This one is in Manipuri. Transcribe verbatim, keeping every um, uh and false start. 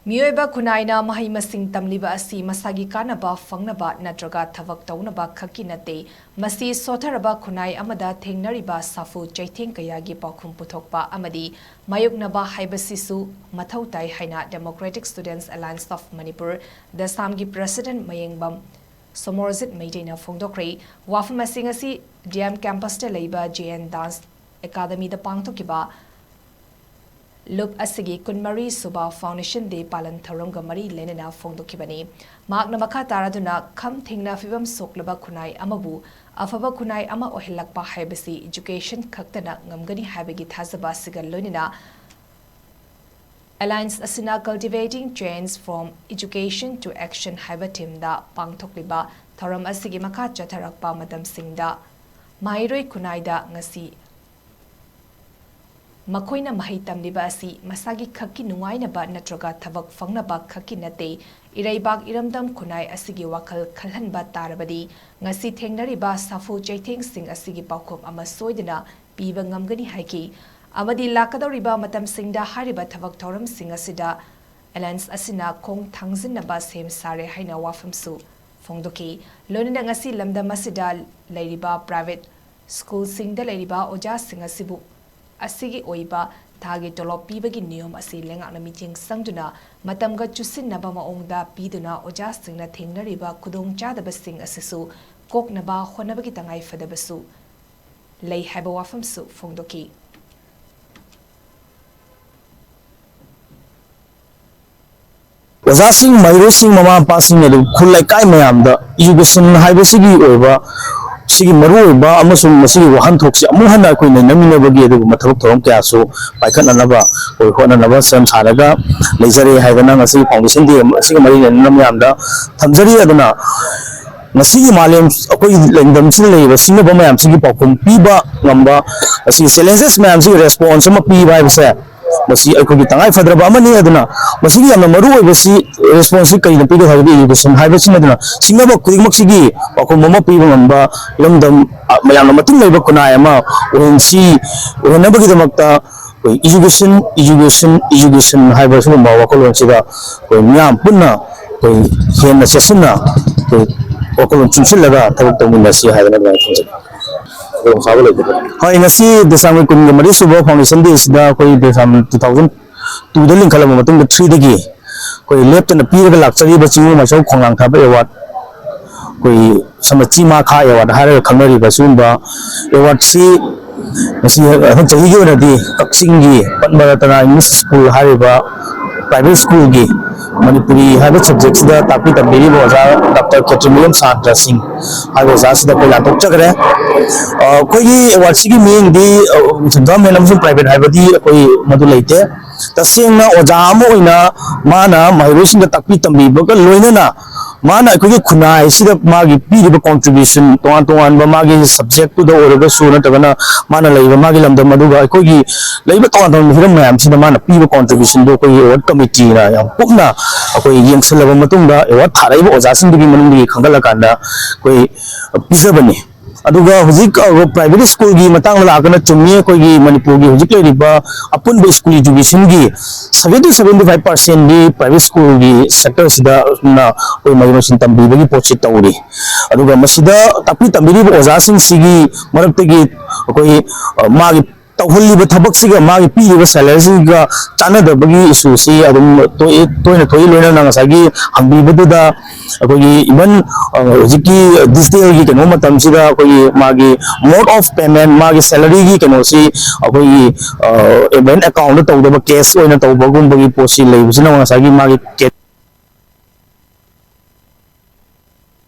ꯃꯤꯑꯣꯏꯕ ꯈꯨꯟꯅꯥꯏꯅ ꯃꯍꯩ ꯃꯁꯤꯡ ꯇꯝꯂꯤꯕ ꯑꯁꯤ ꯃꯁꯥꯒꯤ ꯀꯥꯟꯅꯕ ꯐꯪꯅꯕ ꯅꯠꯇ꯭ꯔꯒ ꯊꯕꯛ ꯇꯧꯅꯕ ꯈꯛꯀꯤ ꯅꯠꯇꯦ꯫ ꯃꯁꯤ ꯁꯣꯠꯊꯔꯕ ꯈꯨꯟꯅꯥꯏ ꯑꯃꯗ ꯊꯦꯡꯅꯔꯤꯕ ꯁꯥꯐꯨ ꯆꯩꯊꯦꯡ ꯀꯌꯥꯒꯤ ꯄꯥꯎꯈꯨꯝ ꯄꯨꯊꯣꯛꯄ ꯑꯃꯗꯤ ꯃꯥꯌꯣꯛꯅꯕ ꯍꯥꯏꯕꯁꯤꯁꯨ ꯃꯊꯧ ꯇꯥꯏ ꯍꯥꯏꯅ Democratic Students Alliance of Manipur, ꯗꯁꯥꯝꯒꯤ president ꯃꯌꯦꯡꯕꯝ ꯁꯣꯃꯣꯔꯖꯤꯠ ꯃꯩꯇꯩꯅ ꯐꯣꯡꯗꯣꯛꯈ꯭ꯔꯦ꯫ ꯋꯥꯐꯝ ꯑꯁꯤꯡ ꯑꯁꯤ D M campusꯇ ꯂꯩꯕ J N Dance Academyꯗ ꯄꯥꯡꯊꯣꯛꯈꯤꯕ ꯂꯨꯞ ꯑꯁꯤꯒꯤ ꯀꯨꯟꯃꯔꯤ ꯁꯨꯕ Foundation Day ꯄꯥꯂꯟ ꯊꯧꯔꯝꯒ ꯃꯔꯤ ꯂꯩꯅꯅ ꯐꯣꯡꯗꯣꯛꯈꯤꯕꯅꯤ꯫ ꯃꯍꯥꯛꯅ ꯃꯈꯥ ꯇꯥꯔꯗꯨꯅ, ꯈꯝ ꯊꯦꯡꯅ ꯐꯤꯕꯝ ꯁꯣꯛꯂꯕ ꯈꯨꯟꯅꯥꯏ ꯑꯃꯕꯨ ꯑꯐꯕ ꯈꯨꯟꯅꯥꯏ ꯑꯃ ꯑꯣꯏꯍꯜꯂꯛꯄ ꯍꯥꯏꯕꯁꯤ education ꯈꯛꯇꯅ ꯉꯝꯒꯅꯤ ꯍꯥꯏꯕꯒꯤ ꯊꯥꯖꯕ ꯑꯁꯤꯒ ꯂꯣꯏꯅꯅ, Alliance ꯑꯁꯤꯅ Cultivating Change from Education to Action ꯍꯥꯏꯕ themeꯗ ꯄꯥꯡꯊꯣꯛꯂꯤꯕ ꯊꯧꯔꯝ ꯑꯁꯤꯒꯤ ꯃꯈꯥ ꯆꯠꯊꯔꯛꯄ ꯃꯇꯝꯁꯤꯡꯗ ꯃꯍꯩꯔꯣꯏ ꯈꯨꯟꯅꯥꯏꯗ ꯉꯁꯤ ꯃꯈꯣꯏꯅ ꯃꯍꯩ ꯇꯝꯂꯤꯕ ꯑꯁꯤ ꯃꯁꯥꯒꯤ ꯈꯛꯀꯤ ꯅꯨꯡꯉꯥꯏꯅꯕ ꯅꯠꯇ꯭ꯔꯒ ꯊꯕꯛ ꯐꯪꯅꯕ ꯈꯛꯀꯤ ꯅꯠꯇꯦ꯫ ꯏꯔꯩꯕꯥꯛ ꯏꯔꯝꯗꯝ ꯈꯨꯟꯅꯥꯏ ꯑꯁꯤꯒꯤ ꯋꯥꯈꯜ ꯈꯜꯍꯟꯕ ꯇꯥꯔꯕꯗꯤ ꯉꯁꯤ ꯊꯦꯡꯅꯔꯤꯕ ꯁꯥꯐꯨ ꯆꯩꯊꯦꯡꯁꯤꯡ ꯑꯁꯤꯒꯤ ꯄꯥꯎꯈꯨꯝ ꯑꯃ ꯁꯣꯏꯗꯅ ꯄꯤꯕ ꯉꯝꯒꯅꯤ ꯍꯥꯏꯈꯤ꯫ ꯑꯃꯗꯤ ꯂꯥꯛꯀꯗꯧꯔꯤꯕ ꯃꯇꯝꯁꯤꯡꯗ ꯍꯥꯏꯔꯤꯕ ꯊꯕꯛ ꯊꯧꯔꯝꯁꯤꯡ ꯑꯁꯤꯗ Alliance ꯑꯁꯤꯅ ꯈꯣꯡ ꯊꯥꯡꯖꯤꯟꯅꯕ ꯁꯦꯝ ꯁꯥꯔꯦ ꯍꯥꯏꯅ ꯋꯥꯐꯝꯁꯨ ꯐꯣꯡꯗꯣꯛꯈꯤ꯫ ꯂꯣꯏꯅꯅ ꯉꯁꯤ ꯂꯝꯗꯝ ꯑꯁꯤꯗ ꯂꯩꯔꯤꯕ private schoolꯁꯤꯡꯗ ꯂꯩꯔꯤꯕ ꯑꯣꯖꯥꯁꯤꯡ ꯑꯁꯤꯕꯨ, ꯑꯁꯤꯒꯤ ꯑꯣꯏꯕ ꯊꯥꯒꯤ ꯇꯣꯂꯣꯞ ꯄꯤꯕꯒꯤ ꯅꯤꯌꯣꯝ ꯑꯁꯤ ꯂꯩꯉꯥꯛꯅ ꯃꯤꯠꯌꯦꯡ ꯆꯪꯗꯨꯅ ꯃꯇꯝꯒ ꯆꯨꯁꯤꯟꯅꯕ ꯃꯑꯣꯡꯗ ꯄꯤꯗꯨꯅ ꯑꯣꯖꯥꯁꯤꯡꯅ ꯊꯦꯡꯅꯔꯤꯕ ꯈꯨꯗꯣꯡꯆꯥꯗꯕꯁꯤꯡ ꯑꯁꯤꯁꯨ ꯀꯣꯛꯅꯕ ꯍꯣꯠꯅꯕꯒꯤ ꯇꯉꯥꯏꯐꯗꯕꯁꯨ ꯂꯩ ꯍꯥꯏꯕ ꯋꯥꯐꯝꯁꯨ ꯐꯣꯡꯗꯣꯛꯈꯤ꯫ ꯑꯣꯖꯥꯁꯤꯡ, ꯃꯍꯩꯔꯣꯏꯁꯤꯡ, ꯃꯃꯥ ꯃꯄꯥꯁꯤꯡ, ꯑꯗꯨ ꯈꯨꯜ ꯂꯩꯀꯥꯏ ꯃꯌꯥꯝꯗ education ꯍꯥꯏꯕꯁꯤꯒꯤ ꯑꯣꯏꯕ, ꯁꯤꯒꯤ ꯃꯔꯨꯑꯣꯏꯕ ꯑꯃꯁꯨꯡ ꯃꯁꯤꯒꯤ ꯋꯥꯍꯟꯊꯣꯛꯁꯤ ꯑꯃꯨꯛ ꯍꯟꯅ ꯑꯩꯈꯣꯏ ꯅꯩꯅꯃꯤꯟꯅꯕꯒꯤ ꯑꯗꯨꯒꯨꯝꯕ ꯊꯕꯛ ꯊꯧꯔꯝ ꯀꯌꯥꯁꯨ ꯄꯥꯏꯈꯠꯅꯅꯕ ꯑꯩꯈꯣꯏ ꯍꯣꯠꯅꯅꯕ ꯁꯦꯝ ꯁꯥꯔꯒ ꯂꯩꯖꯔꯦ ꯍꯥꯏꯗꯅ ꯉꯁꯤꯒꯤ Foundation Day ꯑꯁꯤꯒ ꯃꯔꯤ ꯂꯩꯅꯅ ꯃꯌꯥꯝꯗ ꯊꯝꯖꯔꯤ꯫ ꯑꯗꯨꯅ ꯉꯁꯤꯒꯤ ꯃꯥꯂꯦꯝ, ꯑꯩꯈꯣꯏꯒꯤ ꯂꯝꯗꯝꯁꯤꯗ ꯂꯩꯔꯤꯕ ꯁꯤꯡꯅꯕ ꯃꯌꯥꯝꯁꯤꯒꯤ ꯄꯥꯎꯈꯨꯝ ꯄꯤꯕ ꯉꯝꯕ, ꯑꯁꯤꯒꯤ challenges ꯃꯌꯥꯝꯁꯤꯒꯤ response ꯑꯃ ꯄꯤꯕ ꯍꯥꯏꯕꯁꯦ, ꯃꯁꯤ ꯑꯩꯈꯣꯏꯒꯤ ꯇꯉꯥꯏ ꯐꯗ꯭ꯔꯕ ꯑꯃꯅꯤ꯫ ꯑꯗꯨꯅ ꯃꯁꯤꯒꯤ ꯌꯥꯝꯅ ꯃꯔꯨ ꯑꯣꯏꯕꯁꯤ response ꯁꯤ ꯀꯔꯤꯅ ꯄꯤꯒꯗꯕ ꯍꯥꯏꯕꯗꯤ education ꯍꯥꯏꯕꯁꯤꯅ꯫ ꯑꯗꯨꯅ ꯁꯤꯡꯅꯕ ꯈꯨꯗꯤꯡꯃꯛꯁꯤꯒꯤ ꯄꯥꯎꯈꯨꯝ ꯑꯃ ꯄꯤꯕ ꯉꯝꯕ ꯏꯔꯝꯗꯝ, ꯑ, ꯃꯌꯥꯝꯅ ꯃꯇꯤꯡ ꯂꯩꯕ ꯈꯨꯟꯅꯥꯏ ꯑꯃ ꯑꯣꯏꯍꯟꯁꯤ, ꯑꯣꯏꯍꯟꯅꯕꯒꯤꯗꯃꯛꯇ ꯑꯩꯈꯣꯏ education, education, education ꯍꯥꯏꯕ ꯁꯤꯒꯨꯝꯕ ꯋꯥꯈꯜꯂꯣꯟꯁꯤꯗ ꯑꯩꯈꯣꯏ ꯃꯤꯌꯥꯝ ꯄꯨꯟꯅ ꯑꯩꯈꯣꯏ ꯍꯦꯟꯅ ꯆꯦꯠꯁꯤꯟꯅ ꯑꯩꯈꯣꯏ ꯋꯥꯈꯜꯂꯣꯟ ꯆꯨꯡꯁꯤꯜꯂꯒ ꯊꯕꯛ ꯇꯧꯃꯤꯟꯅꯁꯤ ꯍꯥꯏꯗꯅ ꯑꯗꯨꯃꯥꯏꯅ ꯊꯝꯖꯒꯦ꯫ ꯍꯣꯏ, ꯉꯁꯤ ꯗꯦꯁꯥꯝꯒꯤ ꯀꯨꯟꯒ ꯃꯔꯤ ꯁꯨꯕ foundation day ꯁꯤꯗ ꯑꯩꯈꯣꯏ ꯗꯦꯁꯥꯝ two thousand two ꯗ ꯂꯤꯡꯈꯠꯂꯕ ꯃꯇꯨꯡꯗ three ꯗꯒꯤ ꯑꯩꯈꯣꯏ ꯂꯦꯞꯇꯅ ꯄꯤꯔꯒ ꯂꯥꯛꯆꯔꯤꯕ ꯆꯤꯡꯉꯨ ꯃꯥꯏꯁꯧ ꯈꯣꯡꯅꯥꯡ ꯊꯥꯕ award, ꯑꯩꯈꯣꯏ ꯁꯃꯆꯤ ꯃꯥꯈꯥ award ꯍꯥꯏꯔꯒ ꯈꯪꯅꯔꯤꯕ ꯁꯤꯒꯨꯝꯕ award ꯁꯤ ꯉꯁꯤ ꯍꯟꯗꯛ ꯆꯍꯤꯒꯤ ꯑꯣꯏꯅꯗꯤ ꯀꯛꯆꯤꯡꯒꯤ ꯄꯟꯕ ꯔꯇꯅꯥ English School ꯍꯥꯏꯔꯤꯕ private school ꯒꯤ ꯃꯅꯤꯄꯨꯔꯤ ꯍꯥꯏꯕ subject ꯁꯤꯗ ꯇꯥꯛꯄꯤ ꯇꯝꯕꯤꯔꯤꯕ ꯑꯣꯖꯥ ꯗꯥꯛꯇꯔ ꯈꯦꯇ꯭ꯔꯤꯃꯌꯨꯝ ꯁꯥꯟꯇ꯭ꯔ ꯁꯤꯡ ꯍꯥꯏꯕ ꯑꯣꯖꯥꯁꯤꯗ ꯑꯩꯈꯣꯏ ꯂꯥꯟꯊꯣꯛꯆꯈ꯭ꯔꯦ꯫ ꯑ, ꯑꯩꯈꯣꯏꯒꯤ award ꯁꯤꯒꯤ ꯃꯤꯠꯌꯦꯡꯗꯤ, ꯑ, government ꯑꯃꯁꯨꯡ private ꯍꯥꯏꯕꯗꯤ ꯑꯩꯈꯣꯏ ꯃꯗꯨ ꯂꯩꯇꯦ꯫ ꯇꯁꯦꯡꯅ ꯑꯣꯖꯥ ꯑꯃ ꯑꯣꯏꯅ ꯃꯥꯅ ꯃꯍꯩꯔꯣꯏꯁꯤꯡꯗ ꯇꯥꯛꯄꯤ ꯇꯝꯕꯤꯕꯒ ꯂꯣꯏꯅꯅ ꯃꯥꯅ ꯑꯩꯈꯣꯏꯒꯤ ꯈꯨꯟꯅꯥꯏ ꯑꯁꯤꯗ ꯃꯥꯒꯤ ꯄꯤꯔꯤꯕ contribution, ꯇꯣꯉꯥꯟ ꯇꯣꯉꯥꯟꯕ ꯃꯥꯒꯤ subject ꯇꯨꯗ ꯑꯣꯏꯔꯒꯁꯨ ꯅꯠꯇ꯭ꯔꯒꯅ ꯃꯥꯅ ꯂꯩꯔꯤꯕ ꯃꯥꯒꯤ ꯂꯝꯗꯝ ꯑꯗꯨꯒ ꯑꯩꯈꯣꯏꯒꯤ ꯂꯩꯕ ꯇꯣꯉꯥꯟ ꯇꯣꯉꯥꯟꯕ ꯍꯤꯔꯝ ꯃꯌꯥꯝꯁꯤꯗ ꯃꯥꯅ ꯄꯤꯕ contribution ꯗꯣ ꯑꯩꯈꯣꯏꯒꯤ award committee ꯅ ꯌꯥꯝ ꯀꯨꯞꯅ ꯑꯩꯈꯣꯏ ꯌꯦꯡꯁꯤꯜꯂꯕ ꯃꯇꯨꯡꯗ award ꯊꯥꯔꯛꯏꯕ ꯑꯣꯖꯥꯁꯤꯡꯗꯨꯒꯤ ꯃꯅꯨꯡꯗꯒꯤ ꯈꯟꯒꯠꯂꯀꯥꯟꯗ ꯑꯩꯈꯣꯏ ꯄꯤꯖꯕꯅꯤ꯫ ꯑꯗꯨꯒ ꯍꯧꯖꯤꯛ, ꯑ, private school ꯒꯤ ꯃꯇꯥꯡꯗ ꯂꯥꯛꯑꯒꯅ ꯆꯨꯝꯃꯤ, ꯑꯩꯈꯣꯏꯒꯤ ꯃꯅꯤꯄꯨꯔꯒꯤ ꯍꯧꯖꯤꯛ ꯂꯩꯔꯤꯕ ꯑꯄꯨꯟꯕ school education ꯒꯤ seventy to seventy five percent D private school ꯒꯤ sector ꯁꯤꯗ ꯑꯩꯈꯣꯏ ꯃꯍꯩ ꯃꯁꯤꯡ ꯇꯝꯕꯤꯕꯒꯤ ꯄꯣꯠꯁꯤ ꯇꯧꯔꯤ꯫ ꯑꯗꯨꯒ ꯃꯁꯤꯗ ꯇꯥꯛꯄꯤ ꯇꯝꯕꯤꯔꯤꯕ ꯑꯣꯖꯥꯁꯤꯡꯁꯤꯒꯤ ꯃꯔꯛꯇꯒꯤ ꯑꯩꯈꯣꯏ, ꯑ, ꯃꯥꯒꯤ ꯇꯧꯍꯜꯂꯤꯕ ꯊꯕꯛꯁꯤꯒ ꯃꯥꯒꯤ ꯄꯤꯔꯤꯕ salary ꯁꯤꯒ ꯆꯥꯟꯅꯗꯕꯒꯤ issue ꯁꯤ ꯑꯗꯨꯝ ꯊꯣꯛꯏ, ꯇꯣꯏꯅ ꯊꯣꯛꯏ꯫ ꯂꯣꯏꯅꯅ ꯉꯁꯥꯏꯒꯤ ꯍꯪꯕꯤꯕꯗꯨꯗ ꯑꯩꯈꯣꯏꯒꯤ even, ꯑ, ꯍꯧꯖꯤꯛꯀꯤ digital ꯒꯤ ꯀꯩꯅꯣ ꯃꯇꯝꯁꯤꯗ ꯑꯩꯈꯣꯏꯒꯤ ꯃꯥꯒꯤ mode of payment, ꯃꯥꯒꯤ salary ꯒꯤ ꯀꯩꯅꯣꯁꯤ ꯑꯩꯈꯣꯏꯒꯤ, ꯑ, bank account ꯇ ꯇꯧꯗꯕ cash ꯑꯣꯏꯅ ꯇꯧꯕꯒꯨꯝꯕꯒꯤ ꯄꯣꯠꯁꯤ ꯂꯩꯕꯁꯤꯅ ꯉꯁꯥꯏꯒꯤ ꯃꯥꯒꯤ